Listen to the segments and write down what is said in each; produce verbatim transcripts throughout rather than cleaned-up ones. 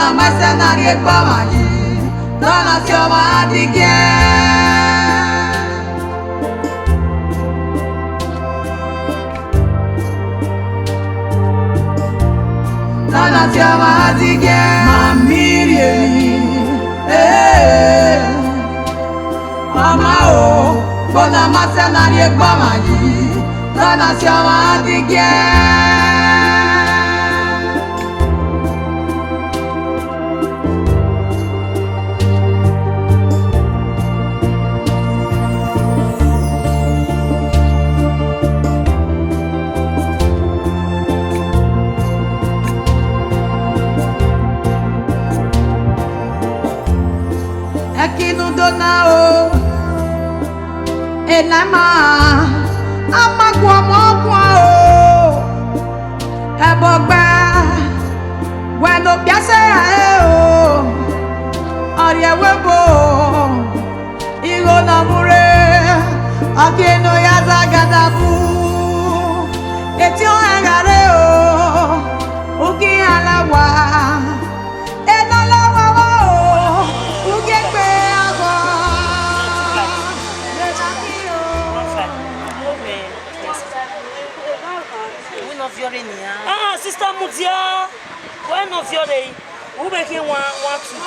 Ọna ma sẹ ne a rhie gbe ọmwa yi, ne ọna si ọmwa adigiẹn. Ne ọna si ọmwa adigiẹn. Ma mi rhie, eh, ọmwa o, ọna ma sẹ ne a rhie gbe ọmwa yi, ne ọna si ọmwa adigiẹn. Ẹki ne u do na o, ena ma, a ma guọmọ guan o. Ẹbọ gba, wẹ ne okpia sẹ ra re o, ọ rhie ẹvbo ebo, igho ne ọ mu rre, ọ kie ne ọ ya zagada bu, etiọnrẹn gha rre o, u ghi iran la owa, ena la owa vbọ o, u ghi egbe aghọ. Uwẹ ne ọ viọ rre nian. Ah, sister, mudia. Uwẹ ne ọ viọ rre. U vbe khian one, one, two.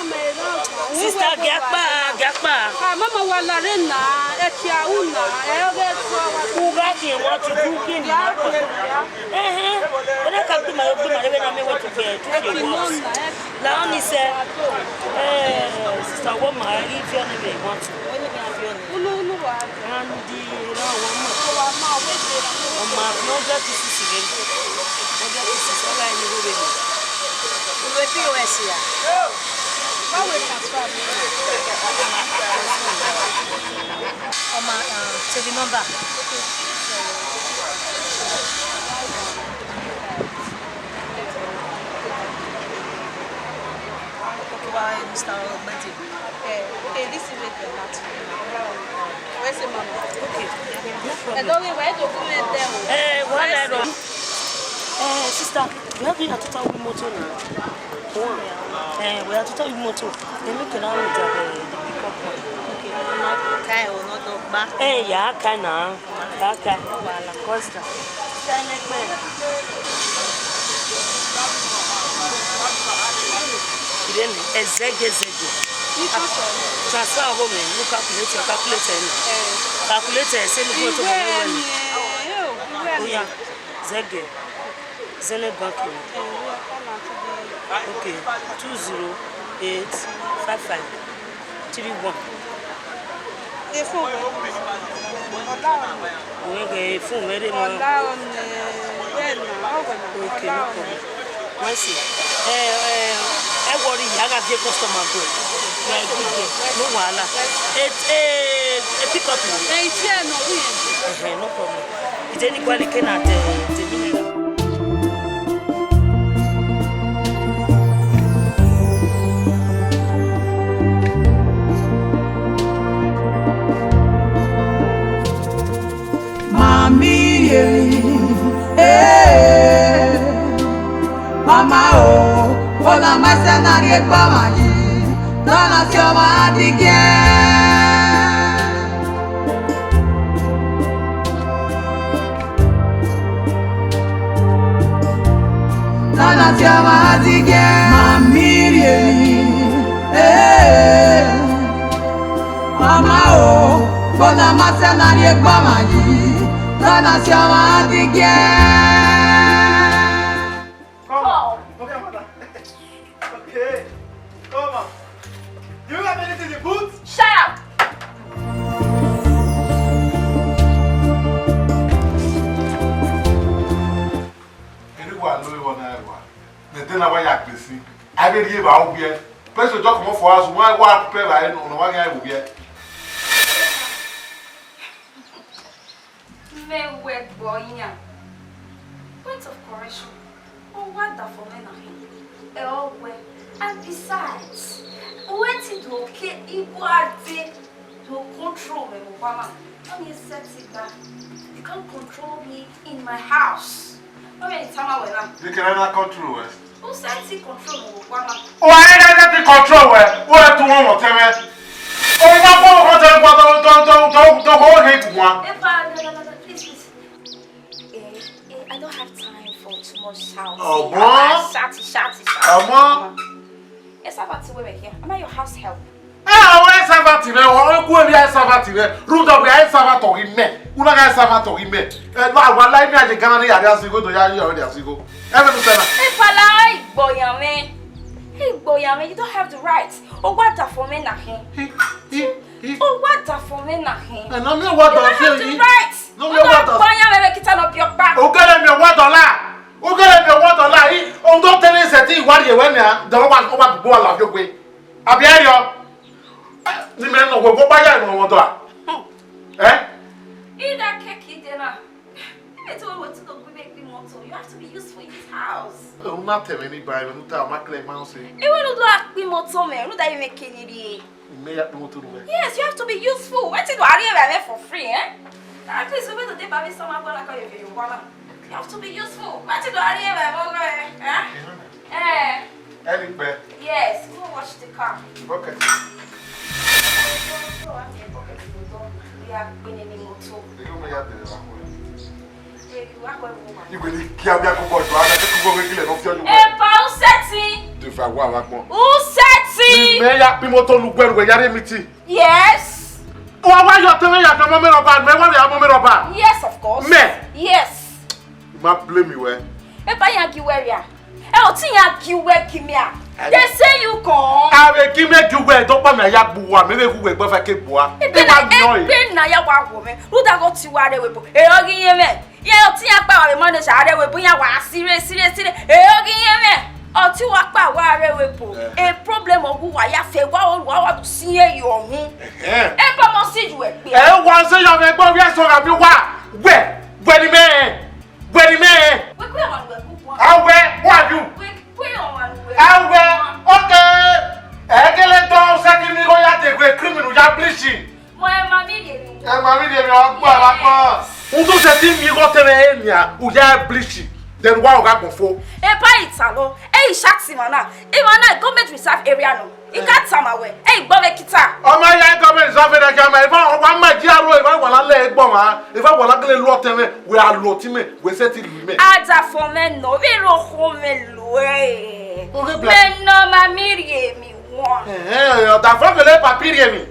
Sister, gie akpa, gie akpa. Ah, mama wa la rre na, ẹkia u na, ẹ ọghe ẹtua wa. U gha khian one, two, u khian ni na. Ẹhẹn. Wẹ na ka gbe ima, gbe ima rre vbe na mẹ wẹ tu ke, tu ke. Ẹki nọ na, ẹki. La ọni sẹ. Eh, sister, wẹ ma ghi viọ ne vbe one, two. Wẹ ne khian viọ ne. Unu, unu wa. And the, na wa ma. Wa ma, wẹ de na. Ọ ma fi hundred pieces rre. Hundred pieces, ọ gha ni rre vbe. U vbe P O S ya? Báwo ni transfer mi? Ọ ma, uh, take the number. Okay, wa, Mister Ogbete. Eh, okay, this is it, eh, not. Where's the mama? Okay, no problem. Eh, don't worry, why don't you come there? Eh, what I don't. Eh, sister, we have to talk with motor now. One. Eh, we have to talk with motor. Then we can now meet at the, the pickup point. Okay, una kai or not, ba? Eh, yeah, kai now. Kaka, wala, Costa. Irene, ẹzẹgẹzẹgẹ. Transfer home, you calculate, calculate. Calculate, say, look what you want. Oh, yeah. Zẹgẹ. Zenith Bank ni. Okay, two zero eight five five three one. Efun wẹ. Ọla ọmọ. Wẹ ghe efun mwẹ rre mọ. Ọla ọmọ, wẹ na, ọ wẹ na. Okay, no problem. Wẹ si. Eh, eh, ẹ worry, a gha viẹ customer go. Wẹ good there. No wahala. Eh, eh, eh, pick up. Eh, it's here, no, we. Eh, no problem. Ije ni gualọ ke na de, de mi. Ma mi rhie, eh, mama o, ọna ma sẹ ne a rhie gbe ọmwa yi, ne ọna si ọmwa adigiẹn. Ne ọna si ọmwa adigiẹn. Ma mi rhie, eh, ọmwa o, ọna ma sẹ ne a rhie gbe ọmwa yi, ne ọna si ọmwa adigiẹn. Come on. Okay, mother. Okay. Come on. Do you have anything in the boot? Shut up! Eni wa lo ewa na ewa. Mẹ de na wa ya gbesi. A vbe rhie evba owiẹ. Person just comot for house, wa wa prepare evba, no, no wa gha evba owiẹ. Mẹ wẹ gbe iran. Point of correction. Ọ wa da fo mwẹ na. Ẹ ọ wẹ. And besides, wẹ ti do ke igho a de do control mwẹ vbe owa na. Don't you set it back. You can't control me in my house. Ọ vbe tama wẹ na. They can never control us. Who said he control me? Why? Why I never be control wẹ? Who had to want whatever? Oh, you want to want to want to to to to to go hit one. Epa, no, no, no, no, please, please. Eh, eh, I don't have time for too much shouting. Ọmọ. Ah, shouty, shouty, shouty. Ọmọ. Ẹ servant wẹ vbe here. Am I your house help? Ẹ, ọ wẹ servant rẹ, ọ wẹ ku emwi a servant rẹ. Rhunmwuda wẹ a servant ọghe mẹ. Una gha servant ọghe mẹ. Ẹ, no, a wa la ime a ye gan ni a rhie azigo do ya rhie ọre azigo. Ẹ vẹ nu sẹ na. Ẹ fala igbo yan mẹ. Igbo yan mẹ, you don't have the right. Ọ wa da fo mẹ na hin. Hi, hi, hi. Ọ wa da fo mẹ na hin. Ẹ, na mi wa da fi yi. You don't have the right. Na mi wa da. Ọ wa da fo yan mẹ vbe kita nọ bi ọkpa. Ogele mi wa da la. Ogele mi wa da la. I, o do tene se ti wa rhie wẹ nia. Da wa, wa gbogbo wa la fi ogbe. Abi ẹrriọ? Ni mẹ nọ wẹ vbe ọkpa ya emwa ọmwa dọ a? Hmm. Eh? Ida keke ide na. Ẹ te wẹ wẹ te do gbe vbe ekpi motor. You have to be useful in this house. Unu na tẹ mwẹ ni ba, ẹmwẹ ne u ta, ọ ma clear ma sẹ. Ẹ wẹ ne u do a kpi motor mẹ, rhunmwuda vbe mẹ ke ni rrie. Mẹ ya kpi motor ru wẹ. Yes, you have to be useful. Wẹ te do a rhie vbe mẹ for free, eh? At least we do dey ba me some agbo na ka ye vbe yo wa na. You have to be useful. Wẹ te do a rhie vbe mẹ, eh? Eh? Ẹni kpẹ. Yes, go wash the car. Bucket. Go and get bucket to the door. We are cleaning the motor. Èyí ò mẹ ya dẹrẹ la kọ. Eh, you are going home. Ìwé ni kí a bí akókò ọjọ́, a máa tẹ́kọ̀ gbogbo ìgbìlẹ̀ lọ fi ọjọ́ wẹ̀. Epa, who set it? Tó fà wá wa pọ̀. Who set it? Ìmẹ̀ ya bí mọ́tò lu gbẹrù ẹ̀ yára mi ti. Yes. Wọ́n wá yọ tẹ́lẹ̀ yàtọ̀ mọ́ mi rọ̀bà, mẹ́wàá rẹ̀ á mọ́ mi rọ̀bà. Yes, of course. Mẹ́. Yes. You ma blame me, wẹ. Epa, ya gi wẹ ria. Ẹ, ọtẹn ya gi wẹ gi mẹ a. They say you come. A vbe gi mẹ gi wẹ, dọkpa mẹ ya gbu wa, mẹ vbe hu wẹ gba fa ke gbu wa. Ebe na, ebe na ya wa wo mẹ. Rhunmwuda ghe ọtẹn wa rre webo. E ọ ghi yẹn mẹ. Ye ọtẹn ya kpa wa vbe manager rre webo, ya wa sire, sire, sire. E ọ ghi yẹn mẹ. Ọtẹn wa kpa wa rre webo. Eh. E problem ọghe uwa ya fe wa, wa, wa si ye yo hun. Eh. Epa, mọ si ju ẹgbẹ. Ẹ wa se ya vbe gbọ vbe sọ gha mi wa. Wẹ, wẹ ni mẹ. Wẹ ni mẹ. Wẹ kue ọmwa nuẹ gu guan. Awẹ, who are you? Wẹ kue ọmwa nuẹ. Awẹ, okay. Ẹ kele tọ sẹ ki mi igho ya degbe cream ne u ya bleach. Mọ ẹ ma mi rhie mi. Ẹ ma mi rhie mi, ọ gba wa kpọ. U do sẹ ti mi igho tẹmwẹ enia, u ya bleach. Then wa ọ gha gbọn fo. Epa, italọ, ẹ i sha ti ima na. Ima na government reserve area nọ. I ka tama wẹ, ẹ i gbọ vbe kita. Ọ ma ya government reserve area, ma eva, ọ wa ma ji aro, eva wa la lẹ gbọ ma, eva wa la gele lu ọtẹn mwẹ, wẹ a lu ọtẹn mwẹ, wẹ sẹ ti lu mẹ. Adafo mwẹ nọ, vbe rokho mwẹ lu ẹ. Oghe bla. Mẹ nọ ma mi rhie mi wan. Eh, eh, ọdafo gele papi rhie mi.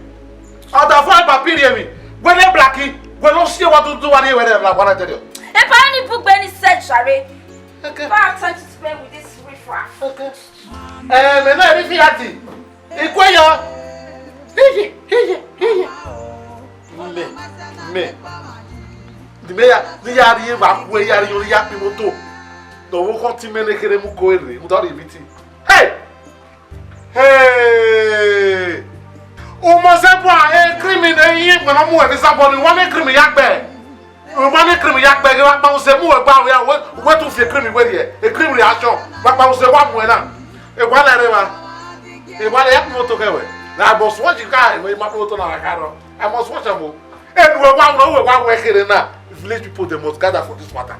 Ọdafo papi rhie mi. Wẹ ne blaki, wẹ no si wa tutu wa ni wẹ ne wa na tẹrẹ. Epa, ni bugbe ni sẹ jare. Okay. Don't have time to spend with this riffraff. Okay. Eh, mẹ na ri fi ati. Ikwe yọ. Hiye, hiye, hiye. Mẹ, mẹ. Ni mẹ ya, ni ya rhie vbe akhuẹ, ya rhie ya kpi moto. Dọ vbe okhọn ti mẹ ne kherhe mu ko ere, mu dọ rhie viti. Hey! Hey! U must say, boy, eh, cream in the ear, when I'm with this boy, you want me cream in your bed? Wẹ ma ne cream ya kpẹghe, wa kpa use mu wẹ gba wẹ, wẹ, wẹ tu fi cream wẹ rhie, e cream rhie action, wa kpa use wa mu ẹna. E wa lẹ rẹ wa. E wa lẹ ya kpe moto kẹ wẹ. Na must watch ka, e ma kpe moto na wa ka rọ. I must watch am o. Enu wẹ wa rọ, wẹ wa wẹ kherhe na. Village people, they must gather for this matter.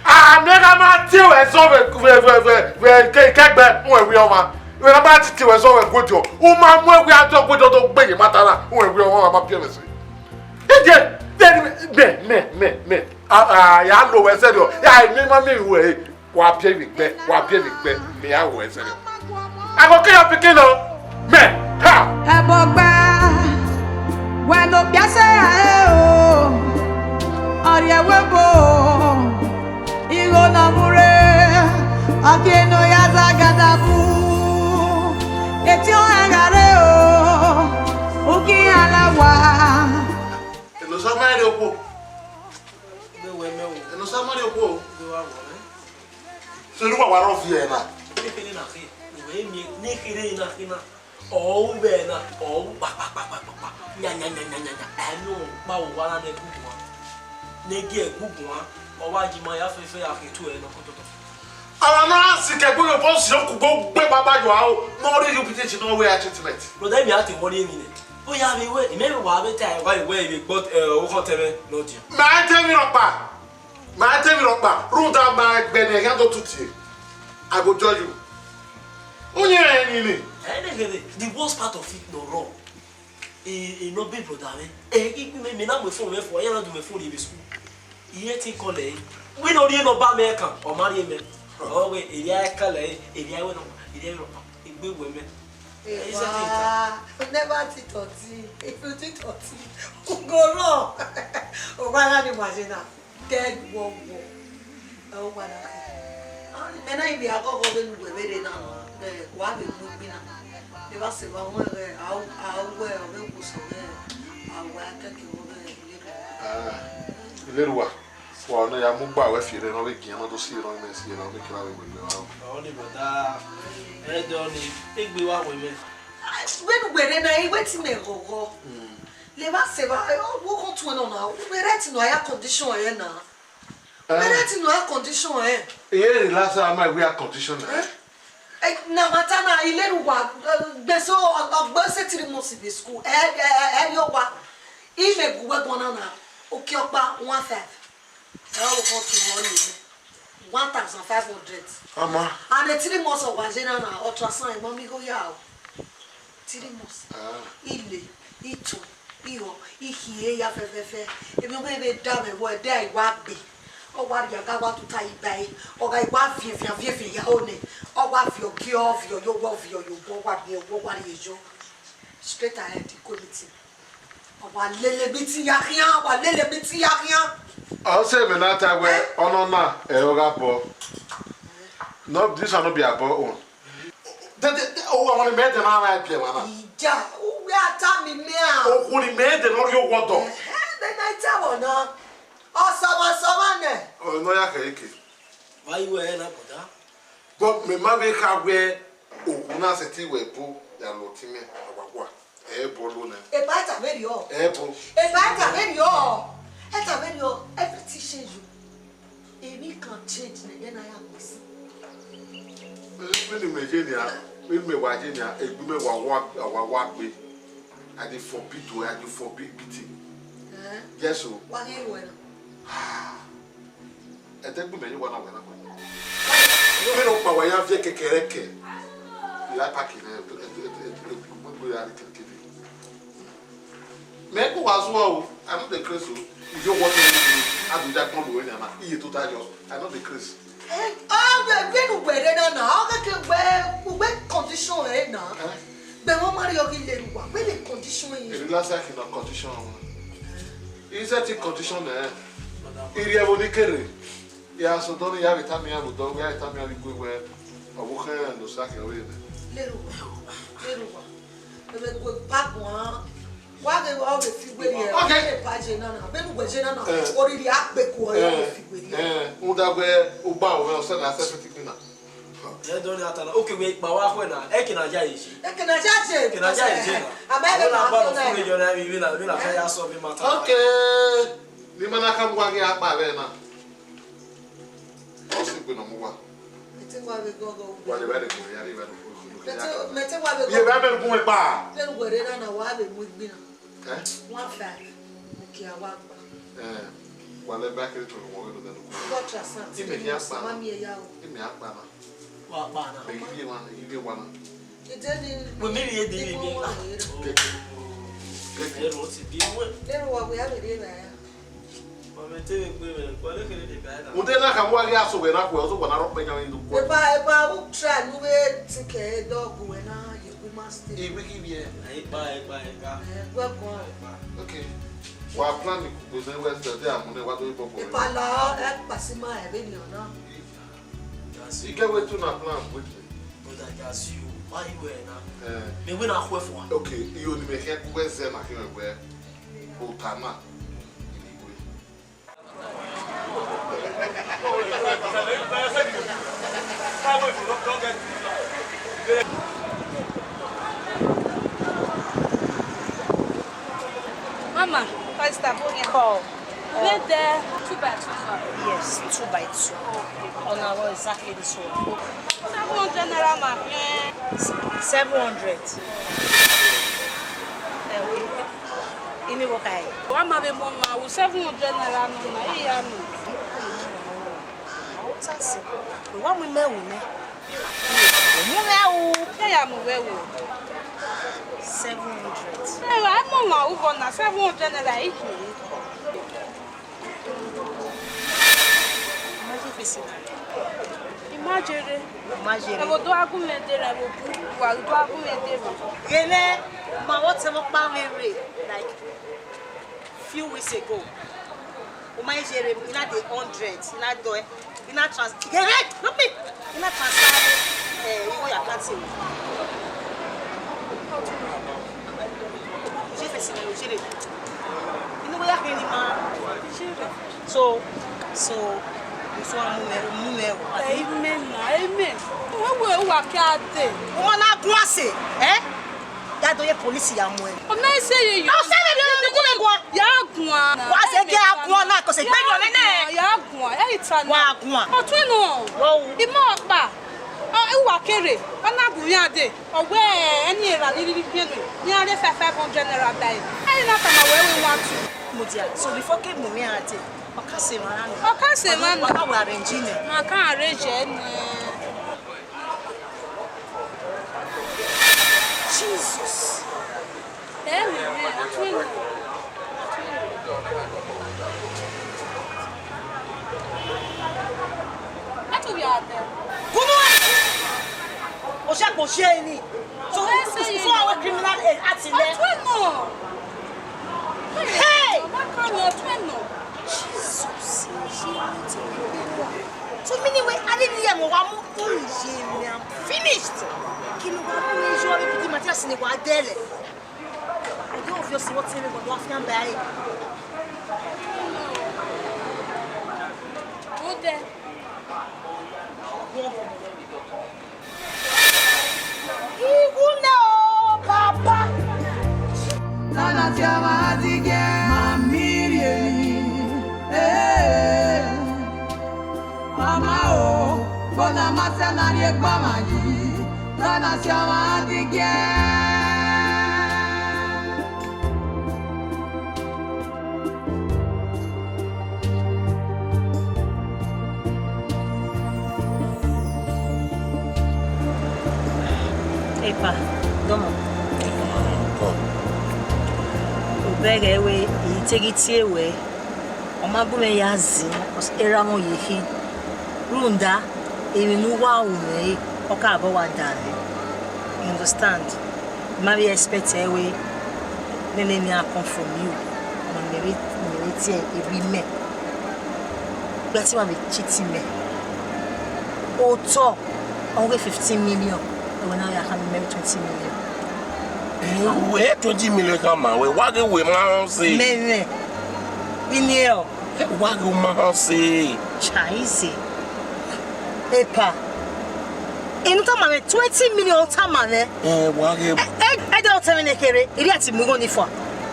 Ah, ne gha ma tie wẹ zọ vbe, vbe, vbe, vbe, vbe ke, kẹgbẹ, wẹ wi ọmwa. Wẹ na ma ti tie wẹ zọ vbe godiọ. U ma mu ẹwe atọ godiọ do gbe ye mata na, wẹ wi ọmwa ma biẹ vbe se. Ije, then me, me, me, me. A, a, ya lo wẹ sẹrriọ. Ya, me ma me wẹ. Wa biẹ vbe gbẹ, wa biẹ vbe gbẹ. Me ya wẹ sẹrriọ. I go kill your pikin o. Me, ha. Ẹbọ gba, wẹ no biase e o. Ọrriẹ webo, igho nọ mu rre. Ọkiẹ ne ọ ya zagada bu. Etiọnrẹn gha rre o. Uki iran la wa. Enosa ma rrie okhuo. Vbe wẹ mẹ o. Enosa ma rrie okhuo. Vbe wa wọ mẹ. So, enu wa wa rọ viẹ na. Ne kherhe na khe. Vbe mẹ ne kherhe na khe na. Ọ ru vbe na. Ọ ru kpa, kpa, kpa. Nya, nya, nya. Ẹ ne ọ kpa, ọ wa na ne guguan. Ne gie guguan. Ọ wa ji ma ya fẹfẹ ya khe tu ẹ nọ kọtọtọ. Ara na si kẹ gbe vbe si okugbo gbe baba yọ aro. Ne ọ rhie U P T H ne ọ wẹ ya treatment. Brother, emi a te worry eni nẹ. Ọ ya vbe wẹ, imẹ vbe wa vbe ta ẹwa iwẹ ivbi gbọ, eh, okhọn tẹmwẹ ne ọ diọn. Mẹ a te emwi rhọkpa. Mẹ a te Rhọkpa, rhunmwuda ma egbe ne ẹghẹ do tutie. I go tell you. Uye rẹ ni ni. Ẹnẹghẹdẹ, the worst part of it nọ rọ. E, e nọ be brother mwẹ. E, I, me, me na mu phone mwẹ fua, iran na do mwẹ phone rrie vbe school. Iye te I call ẹre. Wẹ ne ọ rhie number mwẹ kan, ọ ma rhie mẹ. Ọ wẹ, erriọ I call ẹre, erriọ wẹ nọ, erriọ wẹ nọ, egbe wẹ mẹ. Hey, is that it? Wow. Never did thirteen. If you did thirteen, you go wrong. Owa na ni wa je na. Dead wọ wọ. Ẹ o wa na. Ah, mẹ na ibi agogo vbe nu wẹ vbe rre na nọ. Ẹ, wa vbe mu egbe na. Eva sẹ vbe wọn ẹ, a, a wẹ ọ vbe wo sẹ vbe a wa kẹkẹ vbe vbe. Ah, Ileruwa. Wa ne ya mu gba wẹ fi rre ne ọ vbe gian ne ọ do si rre ne ọ vbe si rre ne ọ vbe kira vbe wegbe wa. Ọni brother, ẹ dọ ni, egbe wa wẹ mẹ. Vbene uwẹ rre na, I wẹ te imẹ ghọghọ. Levba sẹ evba, ọ wo khan tuẹn nọ na, uwẹ right nọ air condition ẹre na. Uwẹ right nọ air condition ẹre. Iye relax ama we air condition na. Eh? Eh, na ma ta na, Ileruwa, eh, gbẹn so, ọ, ọ gbẹn so three months vbe school. Eh, eh, eh, eh, yo wa. Imẹ gu wẹ guan na na, oke ọkpa, one five. Ẹ o hot money, one thousand five hundred. Ama. And a three months ọ wa ye na na, ultrasound, ẹ ma mi gho ya o. Three months. Ah. Ile, ito, ihọ, ikhiẹ ya fẹfẹfẹ. Emwi ọghe vbe da mwẹ vbe ẹdẹ a i wa gbe. Ọ wa rhie aga wa tuta yi ba ẹre. Ọ gha i wa viẹn viẹn viẹn viẹn ya ho nẹ. Ọ wa viọ gie, ọ viọ yo, ọ viọ yo, ọ wa rhie, ọ wa rhie yo. Straight ahead, quality. Ọ wa lele meeting ya khian, ọ wa lele meeting ya khian. Ọ sẹ mẹ na ta wẹ, eh? Ọnọ na, ẹ, ọ gha bọ. No, this one no be abọ own. De, de, de, o wa mọ ni mẹ de na ra biẹ wa na. Ija, uwẹ a ta mi mẹ a. Okhu ni mẹ de no rhie owa ọdọ. Eh, eh, de na ta wọ na. Ọsọmọsọmọ nẹ. Ọ, no ya khẹ eke. Why you were na, brother? But mẹ ma vbe kha wẹ okhu na sẹtin wẹ ebo ya lọ ọtẹn mwẹ, a wa gua. Ẹ bọ lo nẹ. Eba ẹta vberriọ. Ẹ bọ. Eba ẹta vberriọ. Ẹta vberriọ, everything change o. Emwi kan change nẹ, then I am missing. Vbene imẹ ye nia, vbene imẹ wa ye nia, egbe mwẹ wa wa, wa wa gbe. I dey forbid o, I dey forbid beating. Eh? Yes o. Wa ghi ruẹ na. Ẹdẹgbe mẹ ye wa na wẹ na wẹ. Vbene ọkpa wa ya viẹ kẹkẹrẹkẹ. I like parking, eh, eh, eh, eh, eh, gbogbo ya rre kẹkẹrẹ. Mẹ ko wa zuọ o, I no dey craze o. Ivbi owa ọtẹn mwẹ, a do ya gbọn lo wẹ nian na, iye tota yọ, I no dey craze. Eh, ọ vbe, vbene uwẹ rre na na, ọ keke wẹ, uwẹ condition ẹre na. Eh? Bẹ wọn ma rhie ọghe Ileruwa, wẹ vbe condition ẹre. Eri last year na condition ọmwa. Ize ti condition nẹ. Irri ẹvbo ni kere. Ya sẹ odọ ni ya vbe tama iran vbe odọ, ya vbe tama iran vbe igue wẹ, ọ vbe khẹ ne osa khian vbe nẹ. Ileruwa, Ileruwa. Vbe gue pa guan. Wa ghe wa vbe fi weri ẹ, okay. Ọ vbe pa je na na, vbene uwẹ je na na, eh, oriri a gbe ku ọre, ọ vbe fi weri ẹ. Eh, rhunmwuda wẹ u gba aro mwẹ, ọ sẹ na sẹ fẹtin gbinna. Ẹ dọ ni ata na. Okay, wẹ ikpa wa khuẹ na, ẹ ke na ya eje. Ẹ ke na ya je. Ke na ya eje na. Amẹ vbe na na fun eje na, vbe na, vbe na ya solve matter. Okay. Ni ma na ka mu wa ghe akpa vbe na. Ọ si gbe nọ mu wa. Mẹ te wa vbe gọgọ. Wa le ba de ko ya, le ba de ko. Mẹ te, mẹ te wa vbe gọgọ. Ye ba me gun ekpa. Vbene uwẹ rre na na, wa vbe mu igbi na. Eh? One five. Mo kia wa gba. Eh, wa lẹ ba kere to wọ do dẹnu. Go ultrasound. Ime ni akpa. Ma mi ya o. Ime akpa na. Wa kpa na. Be yi wa, yi wa na. Ide ni. Mo mi ri ede ni. Keke. Keke. Ero ti bi we. Ero wa we a be re na ya. Wa me te we gbe me, wa le kere de ba na. Mo de na ka mo wa ya so we na ko, so wa na ro pe yan ni do ko. Eba, eba, u try nu we ti ke dog we na ye ku ma stay. Iwe ki bi e. Ai pa, ai pa, ai pa. Eh, gbe ko. Ai pa. Okay. Wa plan ni ku gbe ne Wednesday, de amu ne wa do ibo ko. Eba la, e pa si ma e be ni ona. Gas. You get wetin una plan with me? Brother, gas you. Why you were now? Eh. Me we na kwe for one. Okay, you only make it Wednesday na kire we. Otama. Mama, Pastor, call. Let there two by two, sir. Yes, two by two. On our exactly this one. Seven hundred naira, ma. Seven hundred. Eh, okay. Ini wo kai. Wa ma be mo ma, wo seven hundred naira no na, iya no. Wa mu imẹ ru nẹ. Mu mwẹ ru. Ke ya mu wẹ ru. Seven hundred. Ẹ wa mu ma ru vbọ na, seven hundred naira i khin. Imagine face na. Imagine. Imagine. Ẹ vbe do a gu mwẹ de rẹ vbe obu, wa do a gu mwẹ de rẹ. Ghene, ma vbe ọtẹn vbe ọkpa mwẹ rre, like, few weeks ago. U ma ye rre, I na de hundred, I na do, I na trans-, ghene, look me, I na transfer, eh, igho ya account. Uje fẹsẹ ne uje re. Inu wẹ ya khin ni ma. So, so, so a mu mẹ, mu mẹ o. Amen, amen. Wẹ wẹ wa ke a de. Wo ma na gun ase, eh? Ya do ye police ya mu ẹ. O na se ye yo. O se ye yo, ni gun ẹ guan. Ya guan. Wa se ke a guan na, ko se gbe yo nene. Ya guan, ẹ i ta na. Wa guan. Ọtun nọ. Wo. Imọ ọkpa. Ọ, uwa kere, ọ na gu iran dee. Ọ wẹẹ, ẹni erha ni rhirhi biẹn nẹ, iran rhie five, five hundred naira da ẹre. Ẹre na tama wẹẹ, wẹ wan tu. Mudia, so before ke mu iran dee, ọ ka sẹ emwa na nẹ. Ọ ka sẹ emwa na. Wa ka wẹ arrange nẹ. Ma ka arrange ẹre nẹ. Jesus. Ẹ, ẹ, ẹ, Unu, o ṣe kò ṣe ni. So, so, so àwọn criminal, eh, act lẹ. Hey! Jesus. So many way, I didn't hear mo wa mu. Oh, yeah, I'm finished. Kí ló wá mú mi yọ ibi tí Matthias ni wà á dẹ́lẹ̀? I dey obvious what tell me what do I feel by. Ó dẹ. Iwu na o, baba. Nana ti ama ti gẹ. Mami rie. Eh. Ọma o, bona ma sẹ na rhie gba ma yi, lọna si ọmwa ghi giẹ. Epa, dọmọ. Obẹghe wẹ, I te ghi tie wẹ. Ọ ma gu mwẹ ya zin, cause erha mwẹ ọ ye khin. Rhunmwuda, emwi ne uwa ru mwẹ re, ọ ka bọ wa danmwẹ. You understand? I ma vbe expect ẹre wẹ, nene emwi a come from you. Mẹ vbe, mẹ vbe tie ẹre, erha mẹ. Wẹ te ma vbe cheat mẹ. Otọ, ọ ghe fifteen million, ẹwẹ na ya khama mẹ twenty million. Eh, wẹ twenty million khama wẹ, wa ghe wẹ ma rẹn ọse. Mẹ mwẹ. Ini ẹre. Wa ghe u ma rẹn ọse. Chaize. Epa. Inu tama mwẹ, twenty million tama mwẹ. Eh, wa ghe. Ẹ, ẹ, ẹ dẹ otọ mwẹ ne kherhe, I rhie ẹtin mu igho ni fua.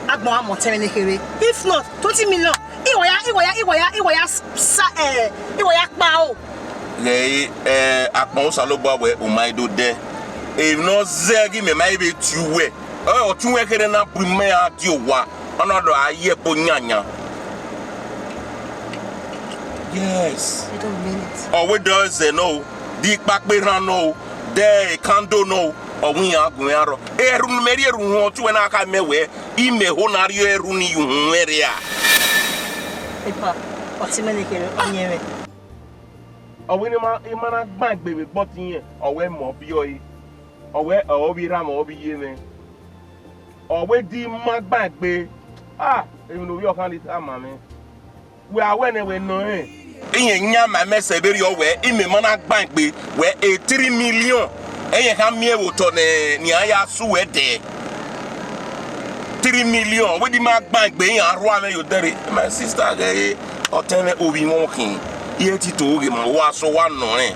Agbọn a mọ otọ mwẹ ne kherhe. If not, twenty million. Iwọ ya, iwọ ya, iwọ ya, iwọ ya sa, eh, iwọ ya kpa o. Ghẹ, eh, akpọn Osanobua wẹ u ma i do dẹ. Emwi ne ọ zẹ ghi mẹ ma i vbe tie uwẹ. Ọ, ọtẹn uwẹ kherhe na bu imẹ a die owa. Ọ na do a ye ẹko yanyan. Yes. I don't mean it. Ọ wẹ dẹ zẹ nọ o, de ikpakpa erhan nọ o, de candle nọ o, ọ wẹ iran gu iran rrọọ. Erhu ne imẹ rhie erhu uhunmwu ọtẹn uwẹ na kha mẹ wẹ, imẹ ho na rhie erhu ni ye uhunmwu mwẹ rria. Epa, ọtẹn mwẹ ne kherhe, ọ yẹn mwẹ. Ọ wẹ ne ima, ima na gban egbe vbe egbe ọtẹn irẹn, ọ wẹ mẹ ọ biẹ ọre. Ọ wẹ ọ vbe erha mwẹ, ọ vbe iye mwẹ. Ọ wẹ de ima gban egbe. Ah, emwi ne ovbi ọkhan ni tama mwẹ. Wẹ a wẹ nẹ wẹ nọ rẹn. Irẹn yan ma mẹ sẹ vberriọ wẹ, imẹ ma na gban egbe, wẹ e three million. Ẹyẹn kha miẹn vbe otọ nẹ, ne iran ya sẹ uwẹ dẹ. Three million, wẹ de ima gban egbe, iran rhua mwẹ ye odẹ rre. My sister ghẹ re, ọtẹn mwẹ ovbi mwẹ ọ khin. I re Tito ghe ma, wa sẹ owa nọ rẹn.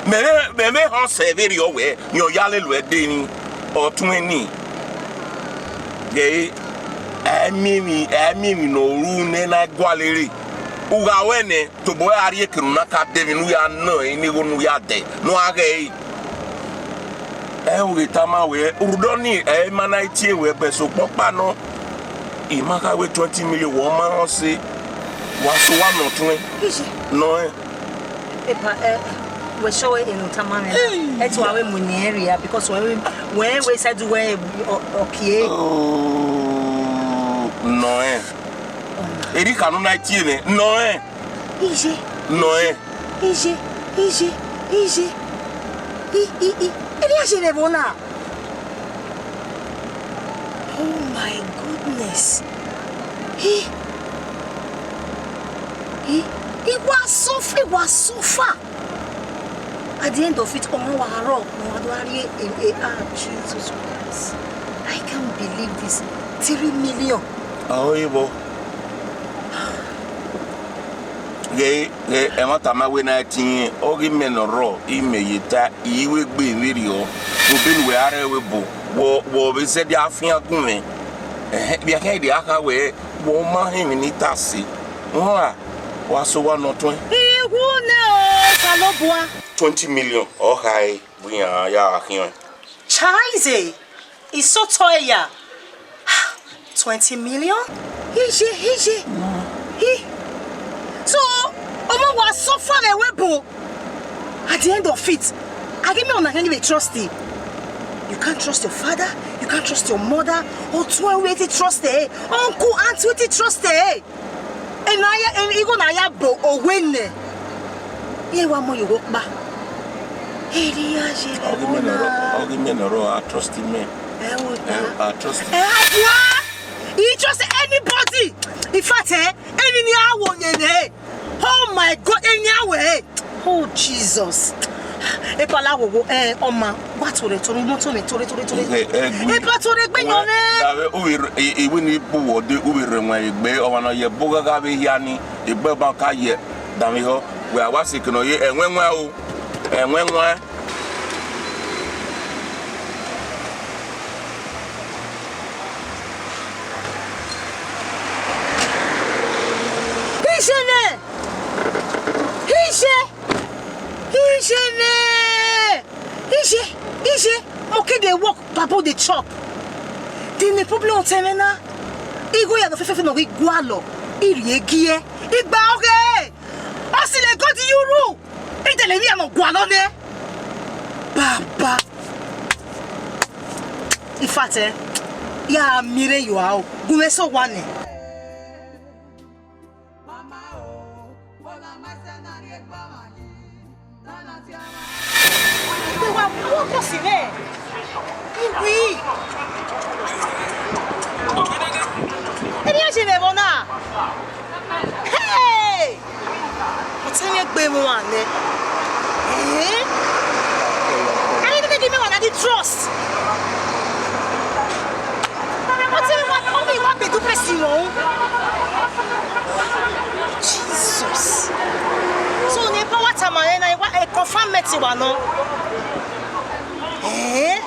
Mẹ vbe, mẹ vbe họn sẹ vberriọ wẹ, rẹn ọ ya lele uwẹ de ni, ọtẹn ni. Ghẹ re, ẹ miẹn emwi, ẹ miẹn emwi ne ọ ru nẹ na gualọ rre. U gha wẹ nẹ, tobọ a rhie ekẹn ne u na ka dẹ emwi ne u ya nọ, ne igho ne u ya dẹ, ne u gha ghẹ re. Ẹ, u ghi tama wẹ, rhunmwuda ọnii, ẹ, ima na i tie wẹ, but sokpan ọkpa nọ, I ma kha wẹ twenty million, wẹ ọ ma rẹn ọse, wa sẹ owa nọ ọtẹn, nọ rẹn. Epa, eh, wẹ sure enu tama mwẹ na. Hey. Ẹ ti wa vbe mu ni area because wẹ, wẹ, wẹ said wẹ, ọ, ọ kie. Oh, nọ ẹ. Eri kha ne u na tie mwẹ, nọ ẹ. Iye. Nọ ẹ. Iye, iye, iye. I, i, i. Eri a ye vbe ẹvbo na? Oh my goodness. He, he, he was suffer, he was suffer. At the end of it, ọmọ wa rọ, ọmọ wa do a rhie e, e, ah, Jesus Christ. I can't believe this. Three million. Aho, Ibo. Ghe, ghe, ẹmwata ma wẹ na ẹtin, ọ ghi mẹ ne ọ rrọọ, imẹ ye ta, I ru egbe vberriọ, obọ ne uwẹ a rre vbe ebo, wọ, wọ vbe zẹdẹ a fian gun mwẹ. Ẹhẹn, vbe a khian de a kha wẹ, wọ ma họn emwi ne I ta sẹ. Uhunmwu ra, wa sẹ owa ne ọ tuẹn. Iwu nẹ o, Osanobua. Twenty million, ọ kha ẹre, bu iran ya gha khian. Chaize! Isotọ ẹre ya. Twenty million? Iye, iye. Hi. So, ọmọ wa suffer vbe ẹvbo ebo. At the end of it, a ghi miẹn ọna khian ghi vbe trust him. You can't trust your father, you can't trust your mother. Ọtuẹn, u vbe te trust ẹre. Uncle, aunt, u vbe te trust ẹre. Ena ya, igho na ya bo owe nẹ. Iran wa mu ye ogho ọkpa. Eri a ye vbe ẹvbo na. Ọ ghi mẹ ne ọ rrọọ, ọ ghi mẹ ne ọ rrọọ, a trust mẹ. Ẹ o ta. Ẹ, a trust. Ẹ, a bua. I trust anybody. In fact, eh, emwi ne a wo nene. Oh my God, emwi ne a wẹ. Oh, Jesus. Epa la wowo, eh, ọma, wa tore, tore, imoto mwẹ, tore, tore, tore. Ẹ, ẹ, gui. Epa tore egbe yan mwẹ. Dave, u vbe re, i, i wẹ ne I bu wẹ ọdẹ, u vbe rre ẹwaẹn egbe, ọmwa ne ọ ye ẹbọ ghagha vbe hia ni, egbe ọba ka ye, danmwehọ, wẹ a wa sẹ eke ne ọ ye, ẹwaẹn ẹwaẹn o, ẹwaẹn ẹwaẹn. Iye nẹ! Iye! Iye nẹ! Iye! Iye! Monkey dey walk, baboon dey chop. The only problem ọtẹn mwẹ na, igho ya nọ fẹfẹfẹ ne ọ ghi gualọ, I rhie giẹ, I gba ọghe. Ọ sẹ lẹ God ye uru, I dẹlẹ emwi ya ne ọ gualọ nẹ. Baba. In fact, eh, ya miẹn rre yo aro, gu mwẹ sẹ owa nẹ. Mama o, wo na ma sẹ na rhie gbe ọmwa yi, na na tie ọmwa. Ẹ wa mu ọkọ si mwẹ. Iwi. Emwi a ye vbe ẹvbo na. Hey! Ọtẹn mwẹ gbe emwa nẹ. Eh? Anybody give me one, I dey trust. Ọtẹn mwẹ wa, ọ ghi wa be do person wrong. Jesus. So ne epa wa tama rẹ na, e wa, e confirm mẹ te wa nọ. Eh?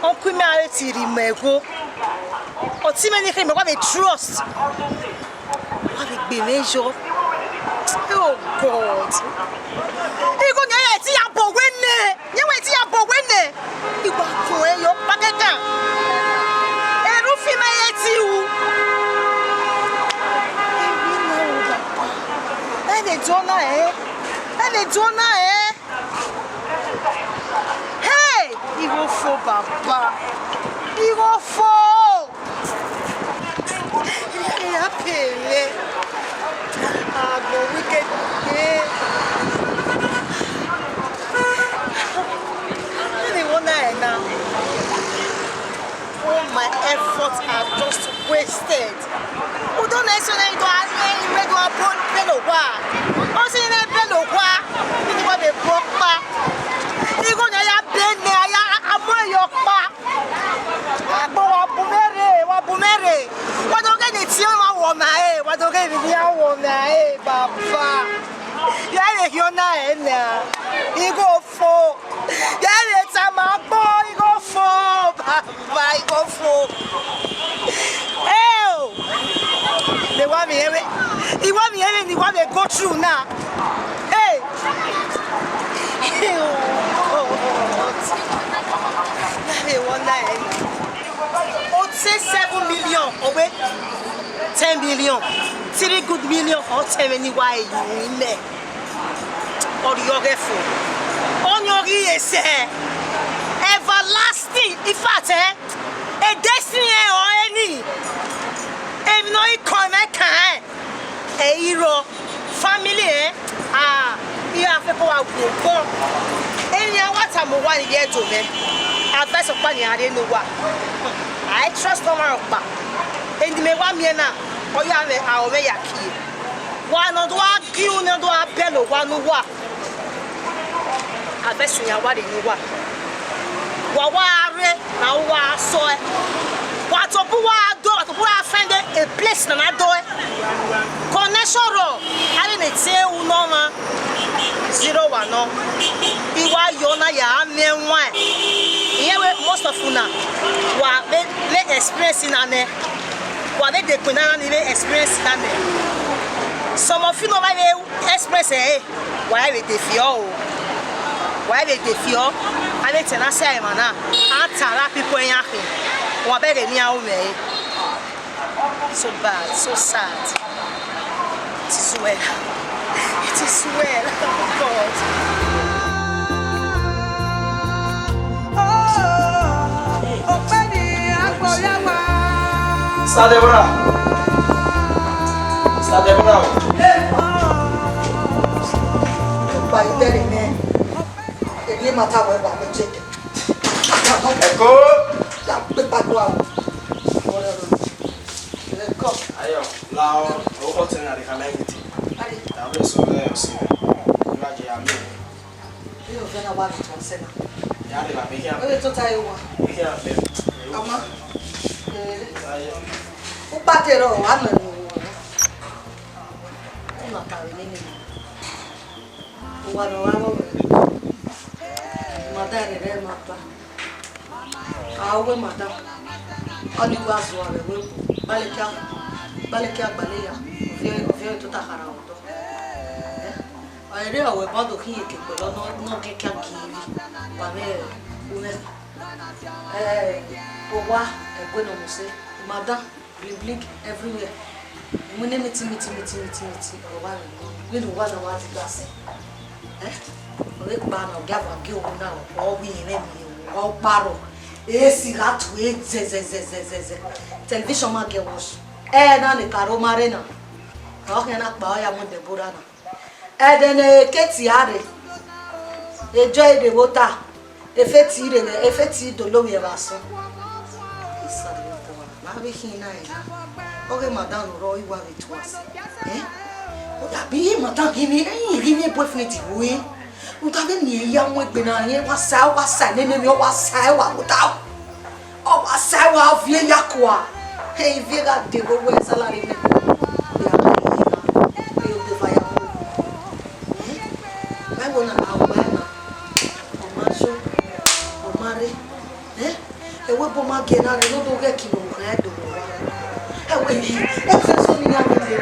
Uncle mwẹ a re ti rhie mẹ igho. Ọtẹn mwẹ ni khin mẹ wa vbe trust. Wa vbe gbe mwẹ yọ. Oh God. Igho ne ẹ ti ya bọ wẹ nẹ. Yẹn wẹ ti ya bọ wẹ nẹ. I wa kun ẹre yọ kpakẹkan. Erhunmwu mwẹ ye ti ru. Emwi na ru baba. Ẹ vbe do na ẹ. Ẹ vbe do na ẹ. Hey! Igho fo baba. Igho fo. Ẹ ya pele. Agbọn wicked. Ẹ vbe wọ na ẹ na. All my efforts are just wasted. Udọ na eso na ido a rhie imẹ do a bọ bẹlẹ owa. Ọ sẹ ne bẹlẹ owa. Ni wa vbe bọ kpa. Igho na ya bẹlẹ, a ya a mu ẹre yọ kpa. Agbọn wa bu mwẹ rre, wa bu mwẹ rre. Wa do ghe ne tie ọmwa wọ ma e, wa do ghe ne a wọ ma e, baba. Ya vbe khian na ẹ na. Igho fo. Ya vbe tama agbọn, igho fo. Baba, igho fo. Eo. Ne wa miẹn vbe, I wa miẹn vbe ne I wa vbe go through na. Hey. Na vbe wọ na ẹ. Ọ te seven million, ọ wẹ ten million, three good million, ọ te mwẹ ne I wa ru imẹ. Ọ rhiọghẹ fo. Ọni ọ ghi re sẹ. Everlasting. In fact, eh, a destiny, eh, ọ ẹre ni. Emwi ne ọ ghi kọn mwẹ kan, eh, ẹ i rrọọ. Family, eh, ah, I gha fẹko wa gu obọ. Emwi ne a wa tama owa ni ye do mwẹ. Advice ọkpa ne a rhie ne uwa. A i trust ọmwa ọkpa. Emwi ne imẹ wa miẹn na, ọ ya mwẹ, a, ọ mwẹ ya kie. Wa ne ọ do gha gie unu, ne ọ do gha bẹlẹ owa ne uwa. A vbe sẹ iran wa rre ne uwa. Wa wa rre, na uwa sọe. Wa tobọ uwa do, wa tobọ uwa find a place na na do. Connection rọ, a vbe ne te unu ọmwa. Zero wa nọ. I wa yo na ya miẹn wan. Iran wẹ most of una, wa vbe, vbe experience na nẹ. Wa vbe dekun na ni vbe experience na nẹ. Some of you no ma vbe experience ẹre, wa vbe de fiọ o. Wa vbe de fiọ, a vbe tẹ na sẹ emwa na, a ta ra people iran khin. Wa bẹghe ne iran ru mwẹ ẹre. So bad, so sad. It is well. It is well, God. Mister Deborah. Mister Deborah. Ba idẹre nẹ, emwi ma ta wẹ wa vbe jẹkẹ. Ẹko. Ya gbe kpakpo aro. Ẹko. Ayọ, la ọ, o kọ tẹ na de ka like it. Ari. La vbe sọ vbe ọ si. Iwa je ya mi. Ẹ, ọ vbe na wa vbe tuan sẹ na. Ya de la vbe khian. Ẹ vbe tota ye wa. Vbe khian vbe. Ọma. Ẹ. Ayọ. Ukpate rọ, wa nọ ni. Una ta vbe nene. Uwa ne ọ gha vbe ọvbehe, madam rre ma ba. A wẹ madam, ọni wa zua vbe ẹvbo, gbalẹkia, gbalẹkia gbalẹ ya, ọ viẹ, ọ viẹ tota khara odọ. Ẹ, ọ rre ọ wẹ bọdọ khian eke kpẹlọ nọ, nọ giẹkia gie emwi, wa vbe umẹ. Ẹ, owa, ẹgue ne ọ mu sẹ, madam. Bling bling everywhere. Iwinna miti miti miti miti miti, ọ wa rre nọ. Vbene uwa na wa di gasi. Eh? Ọ vbe kpa na, ọ gia vbe gie ohu na, ọ ghi rẹn emwi, ọ kparọ. Esi gha tue zẹzẹzẹzẹzẹ. Television ma gie watch. Ẹ na ne karo ma rre na. Ọ khian na kpa ọ ya mu Deborah na. Ẹdẹ ne Katie a rre, Joy rre vbe ota, efeti rre vbe, efeti dolo vbe ẹvbo asọn. Isalobua, vbe avbe khin na rẹn, ọghe madam ne ọ rrọọ, I wa vbe tua sẹ. Eh? Ọ ya bi madam ghi vbe, eh, ghi vbe boyfriend ru ẹre. Rhunmwuda vbene irẹn ya mu egbe na, rẹn wa sa, ọ wa sa nene emwi, ọ wa sa, ẹ wa rhunmwuda. Ọ wa sa, ẹ wa viẹ ya kua. Ẹ, ivie gha de vbe owẹ salary nẹ. Ọ ya gha ye na. Ẹ, ọ de va ya mu. Eh? Bible na, a wẹ na. Ọ ma zo, ọ ma rre. Eh? Ẹwẹ bu ma gie na rre, ne ọ do ghẹ kilo khan ẹdẹ owa. Ẹwẹ yi, ẹsẹ so ni ya vbe le.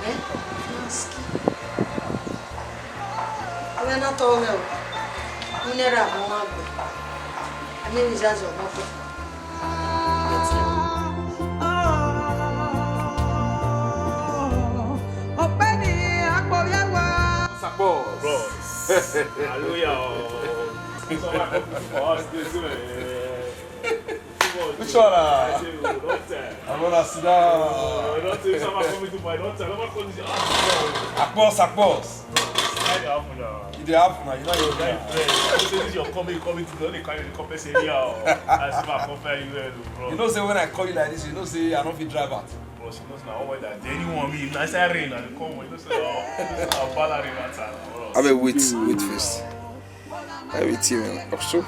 Eh? Fiansky. Avbe na tọ mwẹ o, ne erha ọmwa gbe, a miẹn emwi izaza ọmọ tọ. Sakpọ. Bro. Hallelujah. Which one, ah? I say, oh, long time. I wanna sit down. Oh, long time. Someone coming to my daughter. Someone coming to, ah, Akpos, Akpos. How you happen now? You dey happen now. You know you dey. Say this your coming, coming to the only kind of compensation here. I see my compare you well, bro. You know say when I call you like this, you know say I no fit drive out. Bro, she knows now all that. Anyone me, if na inside rain, I dey come. You know say, oh, I'll bala rain that time, bro. I mean, wait, wait first. Everything, man. Ọkso.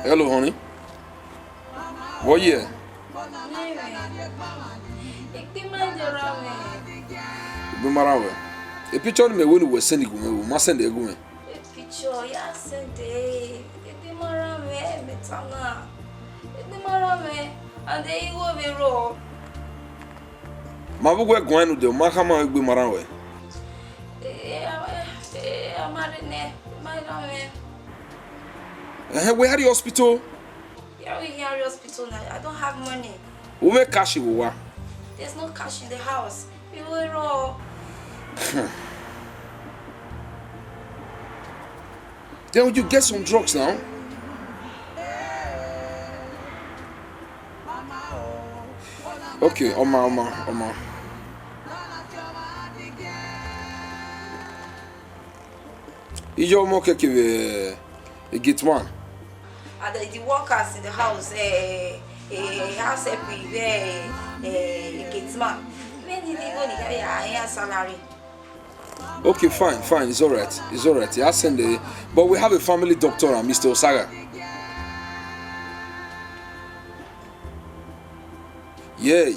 Hello, honey. What year? Egbe ma rran wẹ. Egbe ma rran wẹ. E picture ni mẹ wẹ ne uwẹ send gu mwẹ, u ma send ẹ gu mwẹ. E picture ya send ẹ, egbe ma rran wẹ, mẹ ta na. Egbe ma rran wẹ, and igho vbe rrọọ. Ma vbe uwẹ guan enu dẹ, u ma khama egbe ma rran wẹ. Eh, eh, eh, a ma rre nẹ, ma rran mwẹ. Ẹhẹn, wẹ a rrie hospital? Ya Are we here at hospital now? I don't have money. Wẹ mwẹ cash vbe owa? There's no cash in the house. Irẹn rrọọ. Then you get some drugs now. Okay, ọ ma, ọ ma, ọ ma. Iyọ ọmọ kẹkẹ vbe gate one. And the, the workers in the house, eh, eh, house help, eh, eh, gate man. Many people need to pay their salary. Okay, fine, fine. It's all right. It's all right. I send it. But we have a family doctor, uh, Mister Osaga. Yeah,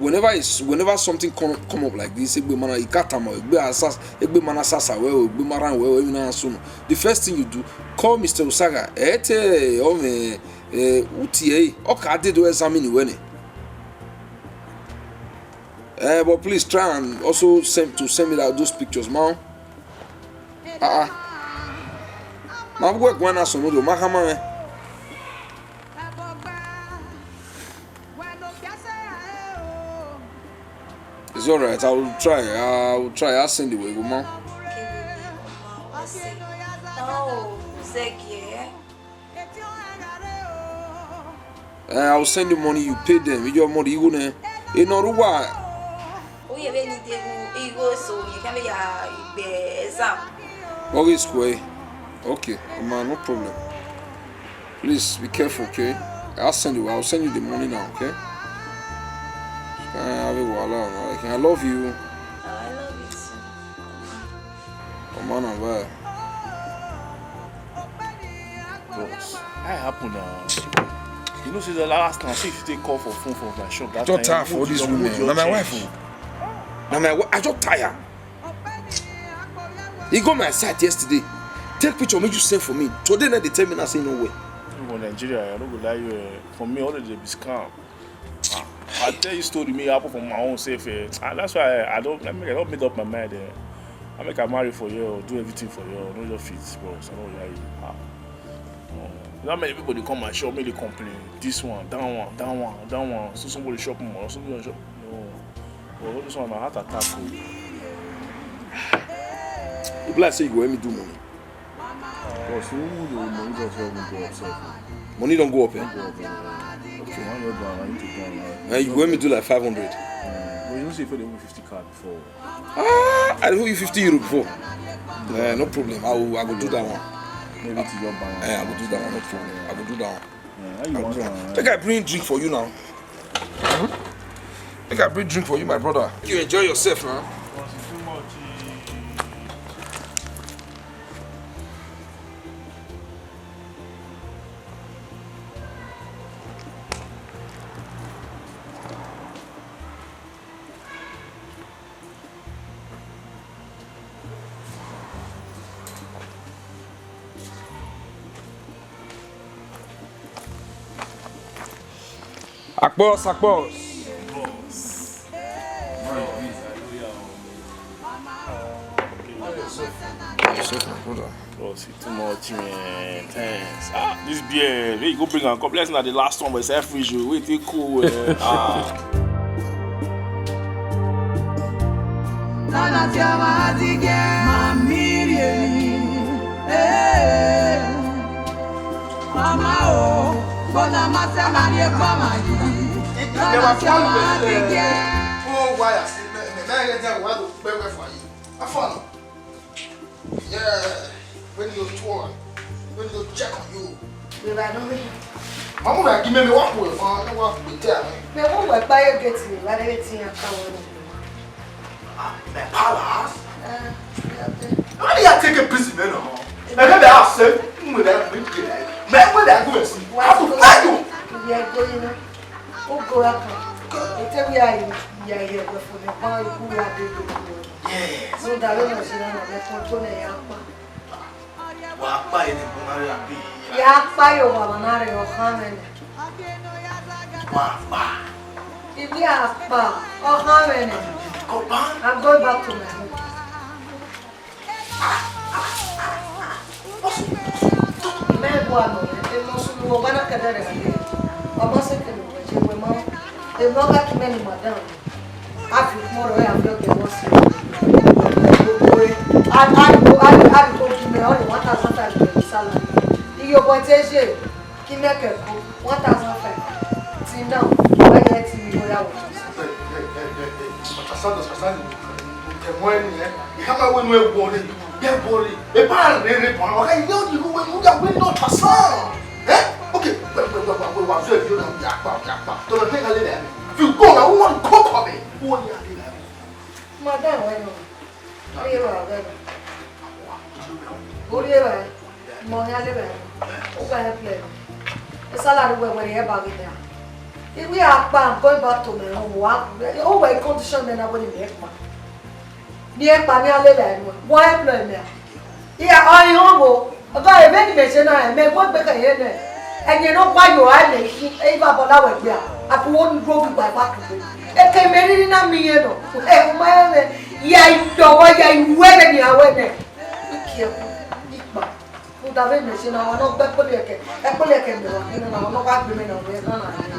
whenever it's, whenever something come, come up like this, egbe ma na ikatama, egbe asas, egbe ma na sasa wẹ, egbe ma ran wẹ, emwi na sunu. The first thing you do, call Mister Osaga. Ete, ọ mẹ, eh, utie, ọ ka de do examine wẹ nẹ. Eh, but please try and also send to send me that, those pictures, man. Ah, ah. Ma vbe guan na sunu do, ma khama mwẹ. It's all right. I will try. I will try. I'll send it with you, man. Eh, I will send you money. You pay them. Your money, you gonna. You know what? Oye vbe ni de gu igho eso, ye kan vbe ya gbe exam. What is square? Okay, man, no problem. Please be careful, okay? I'll send you. I'll send you the money now, okay? Eh, have a wahala, man. I love you. Oh, I love you too. Come on, man. Boss, how happen now? You know, say the last time she take call for phone for my shop. That Just time, tire for all these women. Na my wife o. Na my wife. I just tire. He go my site yesterday. Take picture, make you send for me. Today night they tell me now say no way. You go Nigeria, I no go lie you. Eh, for me, all of them be scam. Ah, I tell you story, me happen for my own self. Eh. And that's why I, I don't, I, mean, I don't made up my mind. Eh. I make I marry for you, do everything for you, no just fit, bro. So no, yeah, ah. Oh. Not many people they come and show me they complain. This one, that one, that one, that one. So somebody shop more, somebody shop. No. But all this one, na heart attack. Oh. E be like say you go help me do money. Because who the money just help me go up, sef? Money don't go up, eh? Go up, eh? Okay. One year down, I need to go on, eh? And you go help me do like five hundred. Eh, but you know, say if they fifty card before. Ah, I owe you fifty euro before. Eh, no problem. I will, I will do that one. Maybe to your bank. Eh, I will do that one. No problem. I will do that one. Eh, how you want to, eh? Make I bring drink for you now. Hmm? Make I bring drink for you, my brother. You enjoy yourself now. Akpọs, akpọs. Yourself, my brother. Bros, you too much, man. Thanks. Ah, this beer, where you go bring am come? Bless na the last one, but it's air fridge, oh. Wait, it cool, eh. Ah. Nana ti ama adige, ma miri emi. Eh. Mama o, bona ma se ma rie pa ma yi. Nana ti ama adige. Oh, why I say, me, me, me, me, me, why do we wait for you? I found. Yeah, when you tour, when you check on you. Beba no me. Mamu na gi me me wa ku e fan, e wa pe te ame. Me wo we pa ye gate ni, wa de tin ya ka wo ni. Ah, my palace. Ah, ya te. Why you take a busy man, no? Me me be have say, me be have big day. Me we be go see. How to find you? Yeah, go in. Ogo ra kan. Ete wi a yi, ya yi ẹgbẹ fo nẹ, kpa ikun ya de do. Yes. Rhunmwuda vbene ọ zẹ na, mẹ kọn to nẹ ya kpa. Wa kpa ye ne kọn na rre abi. Ya kpa ye owa na rre, ọ khan mwẹ nẹ. Wa kpa. Ibi a kpa, ọ khan mwẹ nẹ. Go back. I'm going back to my home. Mẹ bu anu, emọ sunu ọgba na kẹdẹ rẹ. Ọ ma sẹ kẹ ne uwẹ je, wẹ ma, emwi ọ gha ke imẹ ne madam, a fi ukpọn rrọọ, a fi ọghe ẹvbo si. Ogbore, a, a, a, a, a, imẹ, ọ ni one thousand five hundred salary. Iye obọ te je, ke imẹ kẹ ko, one thousand five. Till now, wẹ ye te mi ya wẹ. Understand, understand. Ẹmọ ẹni ẹ, ẹ ka ma wẹ nu ẹ wọle, ẹ wọle. Ẹ ba rere ba, ọ ka ye ọni ru wẹ nu ya wẹ nọ ta san. Eh? Okay, wẹ, wẹ, wẹ, wẹ, wẹ, wa zẹ video na, ya kpa, ya kpa. Tọ mẹ pẹ ka lele ẹ. Fi go na, who want to come for me? Who want to lele ẹ? Madam, wẹ nọ. Ọ ye wa wẹ nọ. Ọ ye wa. Mọ hia lele ẹ. U gha help ẹ. E salary wẹ wẹ rhie ba ghe nẹ. If we are kpa, I'm going back to my home. Wa, o wẹ condition nẹ na wẹ ne mẹ kpa. Ni ẹkpa ni a lele ẹ nuẹn, wa employ mẹ a? Iya, ọ i họn vbo? Ọgọ, ẹmwẹ ne imẹ je na, mẹ gu egbe khẹ ye nẹ. Ẹyẹn ne ọ gua yo a mẹ ikhi, e i va bọ la wẹ gbe a, a ku wo ni ro vbe igba gba kugbe. Eke mẹ rhirhi na miẹn nọ, ẹ, u ma rẹn mwẹ, ya i dọghọ, ya i ru ẹre ni a wẹ nẹ. Ikiẹku, ikpa. Rhunmwuda vbene imẹ je na, ọmwa ne ọ gbe ẹkpẹlẹ ẹkẹ, ẹkpẹlẹ ẹkẹ mẹ wa khin na, ọmwa ne ọ gha gbe mẹ na, ọ wẹ erhan na rẹn.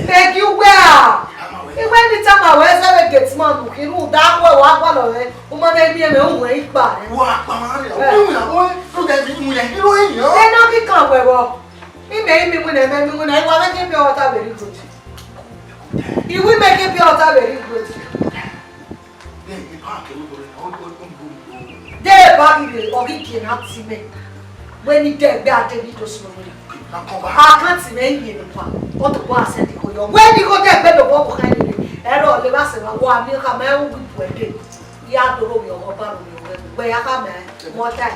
Mẹ gie uwẹ a? Iwẹ ni tama wẹ zẹ vbe gate man mu khin, rhunmwuda wẹ wa gualọ mwẹ, u ma na miẹn mwẹ, u wẹ ikpa rẹ. Wa kpa ma rẹ, u wẹ na, u wẹ na, u wẹ na. Ẹ na ghi kan wẹ vbọ? Imẹ, imẹ iwinna, imẹ iwinna, I wa mwẹ gie pure water vbe rre igodi. I wi mẹ gie pure water vbe rre igodi. De ba ghi rre, ọ ghi gie na ti mẹ. Wẹ ni dẹ ẹgbẹ a de ni do sunu wẹ. A kan ti mẹ ye ne wa, ọ tobọ a sẹ ẹdẹ igho yọ. Wẹ ni igho dẹ ẹgbẹ do wọ ọvbokhan rere, ẹre ọ le vba sẹ vba, wa miẹn khama ẹre u ghi bu ẹdẹ. Ya do ro vbe ọghọ, ba ro vbe ọghọ, wẹ ya khama ẹre, mọ ta.